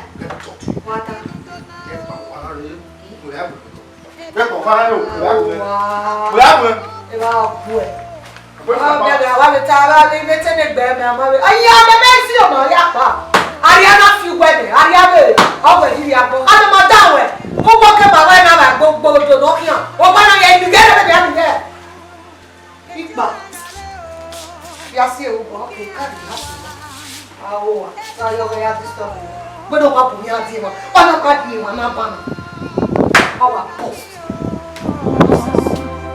Wa ta. Vbe ẹkpo ọkpa na rre, wẹ a gu ẹre. Wẹ a gu ẹre. Evba ọ gu ẹre. Ọ bẹghe, a wa vbe ta, a wa vbe te ne egbe mẹ, a ma vbe. Ayi, a mẹ mẹ si ọmọ ya kpa. Arria na fi uwẹ nẹ, arria vbe, ọ wẹ rhirhi agbọn. A mẹ ma da wẹ. Mu uwọ ke ba wẹ na vbe gbogbo odo ne ọ khian. Ọ wa na ya ibi gẹrẹ vbe ya ibi gẹrẹ. Ikpa. Ya si ewu bọ, e ka di na si. Aowa, sa yọ ghẹ ya disturb. Gbẹdẹ wa bu mi a die ma. Wa na ka die ma na ba na. Awa post.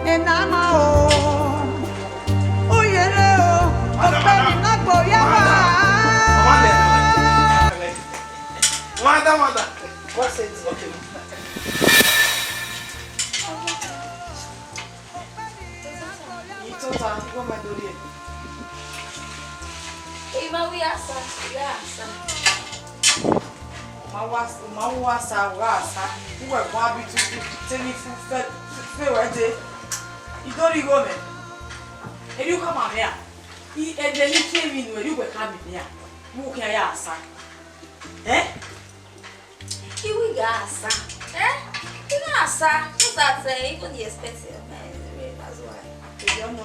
Ena ma o. Oyere o. Ọpẹ mi na gbo ya wa. Mother, mother. What's it? Okay. Itota, igho mẹ do rhie. I ma wi asa, I gha asa. Ma wa, ma wa asa, wa asa. Uwẹ guan bi tutu, te ni fu fe, fe wẹ dee. I do rhie igho mẹ. Erriọ u khama mwẹ a? I, ẹdẹ ne I kie emwi nuẹn, erriọ uwẹ khama mwẹ a? Vbe u khian ya asa? Eh? I wi gha asa. Eh? I gha asa. Just that, eh, even the expensive, eh, that's why. Ẹdẹ ọmọ,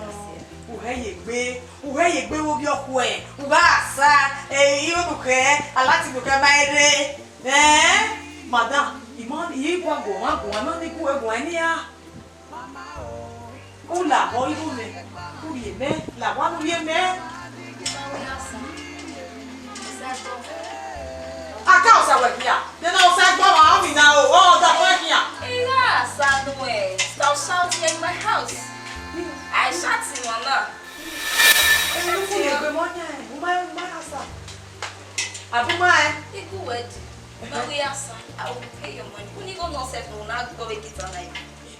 u hẹ ye egbe, u hẹ ye egbe vbe ovbi ọkhuẹ, u gha asa, eh, igho ne u khẹ, a la ti do khẹ ma rre. Eh? Madam, I ma, I gua guọmwa guan, I ma ni gu ẹre guan nian. U la họ igho mẹ, u rhie mẹ, la owa ne u rhie mẹ. Aka Osa wẹ khian, nene Osa gbe ọmwa ọmina o, ọ da bọ khian. I gha asa nuẹn, stop shouting in my house. I shout in my mouth. Ẹ, u kunu egbe mọ yan, u ma, u ma asa. Abu ma ẹ. Igu wẹ di, ma wi asa, I will pay your money. Unu igho nọ sef ne u na gbe vbe kita na.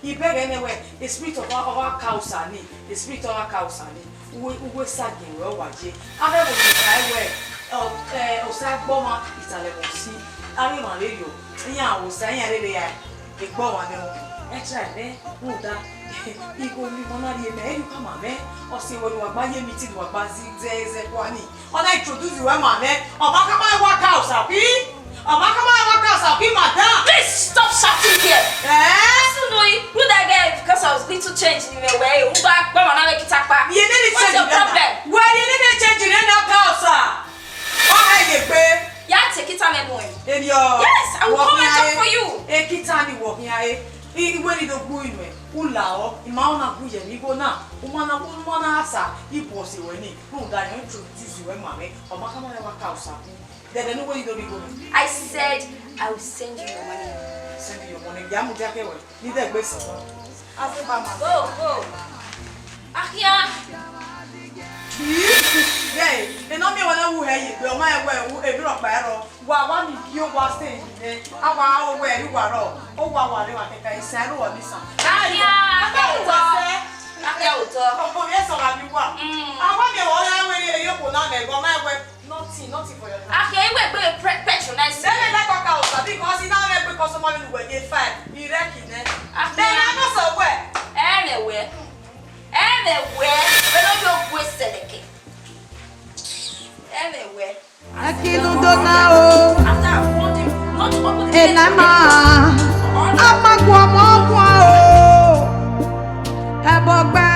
I bẹghe nẹ wẹ, the spirit of our, of our cows are ni, the spirit of our cows are ni. Uwe, uwe sa gie wẹ ọ wa ye. Avbe ẹvbo ni ta wẹ, ọ, ẹ, Osa gbe ọmwa, italẹ mọ si. Avbe emwa vbe yo, iran Osa, iran rere ya egbe ọmwa nẹ. Ẹ try nẹ, rhunmwuda, igho ni mọ na rhie mẹ, erriọ u khama mwẹ. Ọ si wẹ ne uwa gba ye meeting, ne uwa gba zẹ, zẹ, zẹ kua ni. Ọ na introduce wẹ ma mwẹ, ọ ma khama wa ka Osa khin, ọ ma khama wa ka Osa khin, madam. Please stop shouting here. Eh? Listen, no, you that guy, because I was little change in my way. Who back, mama, now make it up. Ye nene change nene. What's your problem? Well, ye nene change nene ka Osa. Ọ ha ye gbe. Yeah, take it on anyway. Erriọ. Yes, I will come and talk for you. E kita ni wọ khian e. I, I wẹ ni do gbu inu ẹ. U la ọ, I ma ọ na gu ye mi igho na. U ma na, u ma na asa, I bọ se wẹ ni. Rhunmwuda, I introduce wẹ ma mwẹ, ọ ma khama wa ka Osa khin. Dẹdẹ ne uwẹ i do ni go. I said I will send you your money. Send your money. Ya mudia ke wẹ. Ni de gbe sọ. Ase ba ma. Go, go. Akhia. Ye, ena miẹn wẹ ne wu hẹ ye, wẹ ọ ma wẹ wu, ebi rọ kpa ẹrọ. Wa, wa mi gi owa sẹ yi nẹ. A wa ro wẹ, ri wa rọ. O wa wa re wa kẹkẹ, isan ru ọ ni san. Akhia, akhia otọ. Akhia otọ. Ọkọ mi sọ gha mi wa. Mm. A wa miẹn wẹ ọ ya wẹ re, eyo ko na mẹ, wẹ ọ ma wẹ. Nothing, nothing for your life. Akhia, iwe gbe pre-, patronize. Then let that talk out, because he now make customer in the way they fight. He wreck it, eh? Akhia. Then I know so well. Ẹmwẹ wẹ. Ẹmwẹ wẹ. Wẹ no yo gbe sẹlẹkẹ. Ẹmwẹ wẹ. Akinu dona o. After I warned him not to open the gate. Enama. Amaguọmọ guan o. Ẹbọ gba.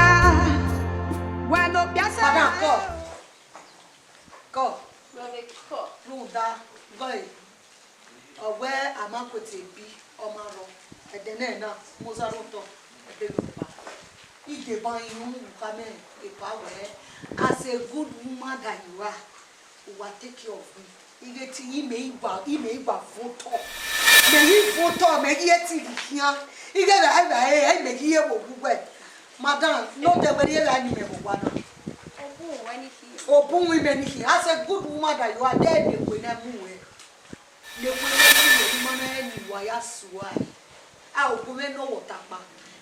Wẹ no biasa. Madam, come. Come. Wẹ vbe come? Rhunmwuda, gọe, ọ wẹ a ma kuete ebi, ọ ma rrọọ. Ẹdẹ nẹ na, Mozarotọ, ẹdẹ Yoruba. Ideba iran mu khama epa wẹ, as a good woman that you are, uwa take care of me. Ighe te imẹ i gba, imẹ i gba votọ. Mẹ ghi votọ, mẹ ghi ẹtin ghi khian. Ighe ra, ra, ra, mẹ ghi ye vbe ogu wẹ. Madam, no de wẹ rhie ra ni mẹ vbe owa na. Obunmwu wẹ ni khin. Obunmwu imẹ ni khin. As a good woman that you are, de ne wẹ ne mu wẹ. Ne wẹ ne mu wẹ, ma na ni wa ya sua. A, obunmwu ne ọ wọ takpa.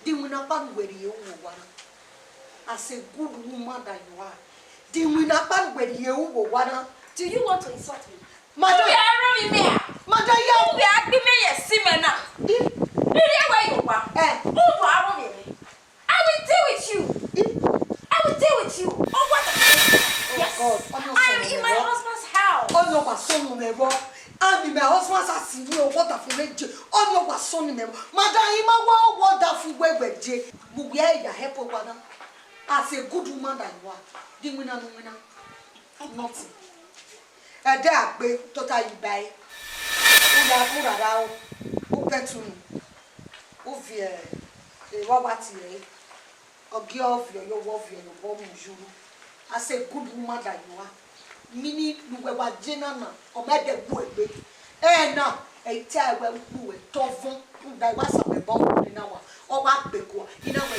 Di winna kpa ne uwẹ rhie ru vbe owa na. As a good woman that you are, di winna kpa ne uwẹ rhie ru vbe owa na. Do you want to insult me? Madam. Uwẹ a rọnmwẹ imẹ a? Madam, ya. Uwẹ a gbe imẹ ye ẹse imẹ na. Di? Rhirhi wẹ ye owa. Eh. Uwẹ a rọnmwẹ imẹ. I will deal with you. Di? I will deal with you. Oh, what a— Yes. Oh God, I'm in my husband's house. Ọ nọ wa sunu mẹ vbọ. I'm in my husband's house, you know what a for me. Ọ nọ wa sunu mẹ vbọ. Madam, ima wa what a for we we je. But we are here help owa na. As a good woman that you are, di winna ne u winna. Nothing. Ẹdẹ a gbe tota yi ba ẹre. U ya, u rara ro, u pẹtu unu, u viẹ evba ọvba tie ẹre. Ọ gie ọ viọ ye owa, ọ viọ ye obọ mu yuru. As a good woman that you are. Mini ne uwẹ wa je na na, ọ ma ẹdẹ gu egbe. Ẹna, ẹ i te a wẹ ukpu wẹ tọ vọn, rhunmwuda I wa sa wẹ bọ vbene na wa, ọ wa gbe kua, I na wẹ,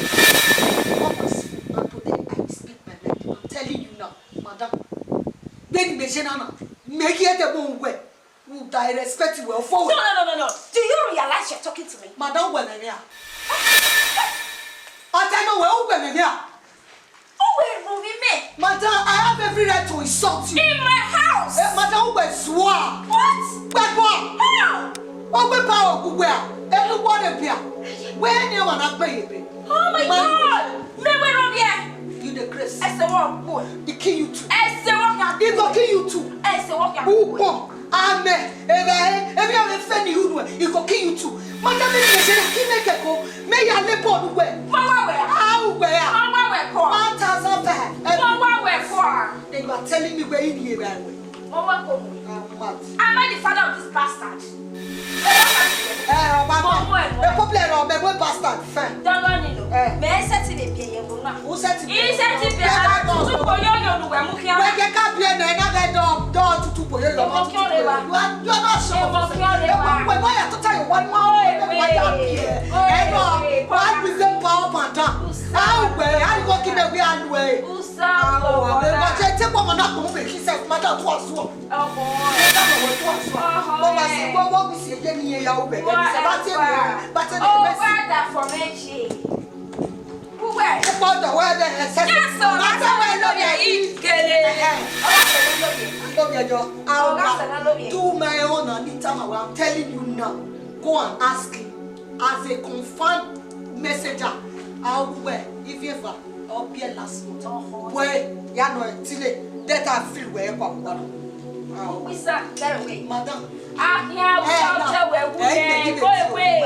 come and speak, and today I will speak my mind. I'm telling you now, madam. Vbene imẹ je na na, mẹ ghi ẹdẹ mu wẹ, rhunmwuda I respect wẹ, ofo wẹ. No, no, no, no, no. Do you realize you're talking to me? Madam, wẹ mẹ nia. Ọtẹn ne wẹ, wẹ mẹ nia. Uwẹ rhunmwuda mẹ. Madam, I have every right to insult you. In my house. Eh, madam, uwẹ zua. What? Gbẹbọ. How? Ogbe pa ogbugbe a. Enu wọ de bia. Wẹ ni wa na gbe ye be. Oh my God. Me wẹ rhunmwuda. You the crazy. Ẹsẹ wọ kpo. He kill you too. Ẹsẹ wọ ka. He go kill you too. Ẹsẹ wọ ka. Ukpọn. Amen. Ebe, ebe, ebe fe ni unu, he go kill you too. Madam, me me je na ki me keko. Me ya le ball wẹ. Mo wa wẹ. Ah, wẹ a. Mo wa wẹ kọ. One thousand five. Mo wa wẹ kọ. Then you are telling me where in here I wẹ. Mo wa kọ. I'm mad. Am I the father of this bastard? Eh, ọba náà. Mo wẹ kọ. E problem rẹ ọbẹ wẹ bastard fẹ. Dọlọ ni lo. Eh. Me se ti le bi eye mo na. Who said to be? He said to be. Tutu ko yo yo nu wẹ mu khian. Wẹ je ka bi ẹ na, na gẹ dọ, dọ tutu ko yo yo. Emo khian re wa. You are, you are not sure. Emo khian re wa. Wẹ, wẹ, why you to tell you one more? Why you are here? Ẹ nọ, why we say power up and down? How we, how you go keep me where I do it? Usa. Wẹ, wẹ, take one man up, move it. He said, madam, what's wrong? Ọmọ. Ẹ dá mọ̀ wọ́n tó àṣọ. Ọmọ. Mo máa ṣe gbọ́, wọ́n kù sí ẹyẹ ní ẹ̀yà ọbẹ̀. Wọ́n bá tẹ̀ mí, bá tẹ̀ mí, ó bá dà fọ̀ méjì. Wúwẹ̀. Ó pọ̀ dọ̀ wẹ́ bẹ́ẹ̀, ẹ ṣe. Yẹ́sọ̀, ọ̀gá sọ̀rọ̀ lórí ẹ̀ yìí gèlè. Ẹ̀hẹ́. Ọ̀gá sọ̀rọ̀ lórí ẹ̀. Lórí ẹjọ́. Ọ̀gá sọ̀rọ̀ lórí ẹ̀. Do my own and need time away. I'm telling you now. Go and ask him. As a confirmed messenger, a wẹ, if ever, I'll be a last note. Wẹ, ya nọ tile, that I feel wẹ kwa kwa. Wisa, get away. Madam. Akhia, eh, without na, you, we will, eh, go away.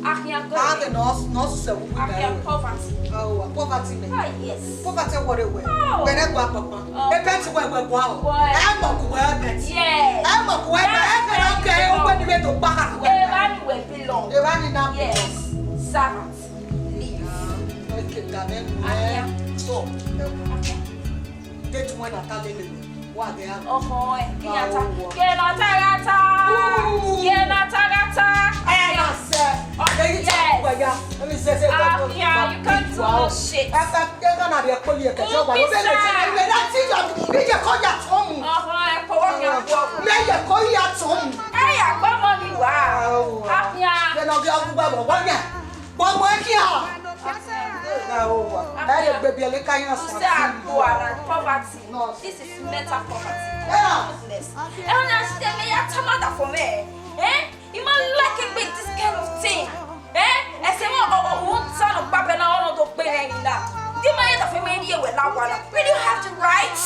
Akhia, go away. Ave no, no se wu. Akhia, poverty. Oh, poverty me. Ah, yes. Poverty what a way. Oh. Where they go, papa. Oh. A pet where we go. Boy. I am not where pet. Yes. I am not where I can, okay, when you to buy. Eva ni wẹ belong. Eva ni na belong. Yes. Servant. Leave. Okay, Amen. Akhia. So, eh, date when I tell you. Wa de a. Ọhọ ẹ, iran ta. Ye na ta gha ta. Ye na ta gha ta. Ẹ na sẹ. Èyí tí a gbà ya. Èmi sẹ sẹ gbà. Afian, you can't do no shit. Ẹ ẹ ẹ ká na rí ẹ kpoli ẹ kẹjọ wa. Ó bẹ lè ṣe ẹ lẹ ti yọ. Bí yẹ kó yà tó mu. Ọhọ ẹ, kó wọ́n yàn wọ. Mẹ yẹ kó yà tó mu. Ẹ yà gbọ́ mọ́ mi wá. Afian. Yẹ na ọgẹ ọgbà bọ̀ wọ́n yẹn. Gbogbo ẹ kí a. Ẹ yẹ gbẹbi ẹ lè ká yàn sọ. Ṣé àgbo àná poverty? This is mental poverty. Yeah. Goodness. Ẹ ọ na ṣe me ya tamada for me. Eh? You man like it with this kind of thing. Eh? Ẹ sẹ wọn ọ ọ wọn sá lọ pa bẹ na ọrọ tó pé rẹ yìí na. Di ma yẹ dàfẹ́ mẹ ní ẹwẹ̀ láwa na. We do have the right.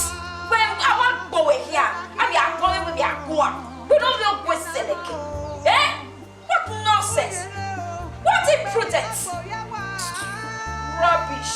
Pé àwa gbọ̀wẹ̀ here. Àbí àgbọ̀wẹ̀ wẹ̀ bí àgùn à. We don't know where sẹlẹ̀kẹ̀. Eh? What nonsense! What imprudence! Rubbish!